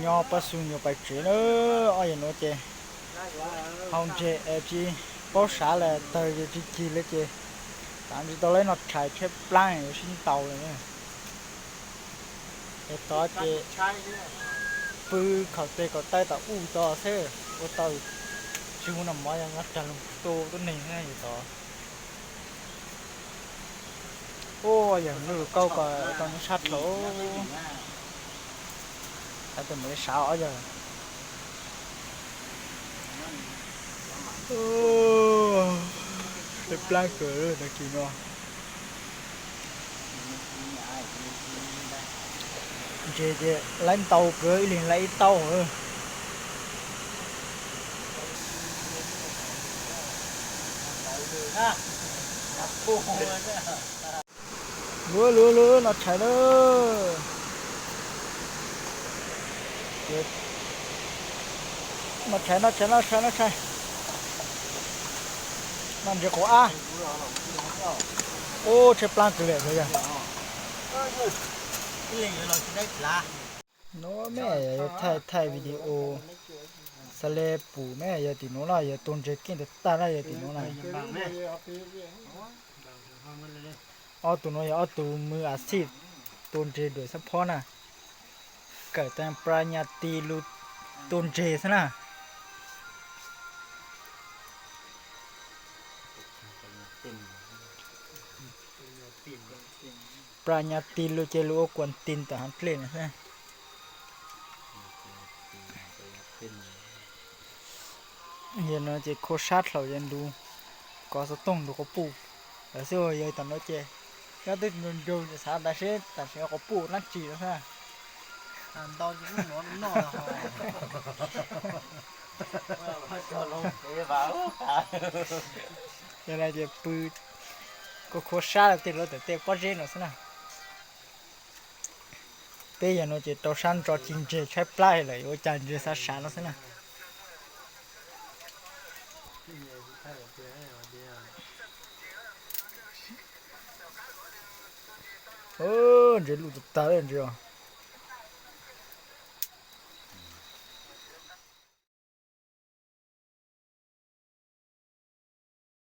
No pab xu nyuam pais tsev na, ob yam nuav ces hau ntseg es tsis paub sav lawm, tawg ces tsis cig lawm ces tam tsis tau lawv no tshais tshaib plaab yuav sib ntaus lawm. Es tod ces pw khaum tes khaum taw tom u tod xwb, ua tau tsis hu noj mov nyob rag lug tu tub neeg xwb tod. Ua yog lub lug kauj ko tau nyob sab dhau. Thaum twg mam li sav ob yawg. Tshaib plab kawg tag kis no. Ntses ces laib ntau kawg, ib leeg laib ib tauj. Luav luav luav, noj tshais na. Noj tshais, noj tshais, noj tshais, noj tshais. Noj ntses quav ab. Ub, tshaib plab kawg li yog. Nuav mej yuav thaij thaij video xav le pum mej yog tim nuav na, yog tua ntses keej tag tag na yog tim nuav na. Ob tug nuav yog ob tug mws a xij tua ntses duam xab phob na. Kawm tag pra nyas tis lug tua ntses xwb na. Pra nyas tis lug ces lug ua kuas tis tom haav dlej na xwb. Yog no ces khua sab dlawm yog nrug kov xov tooj nrug quas puj lawm xwb. Yog tom nuav ces nyob twb nrug nrug ces xav tas seb tam sim quas puj dlaab tsi no xwb. Yog no ces pw khua khua sab lawm tej lawv tawm tej pob zeb no xwb na. Peb yog no ces rau sab ntso ci ntses tshaib plab lawm yuav ua cas ntses xav sav no xwb na. Ntses luj tag tag ntses.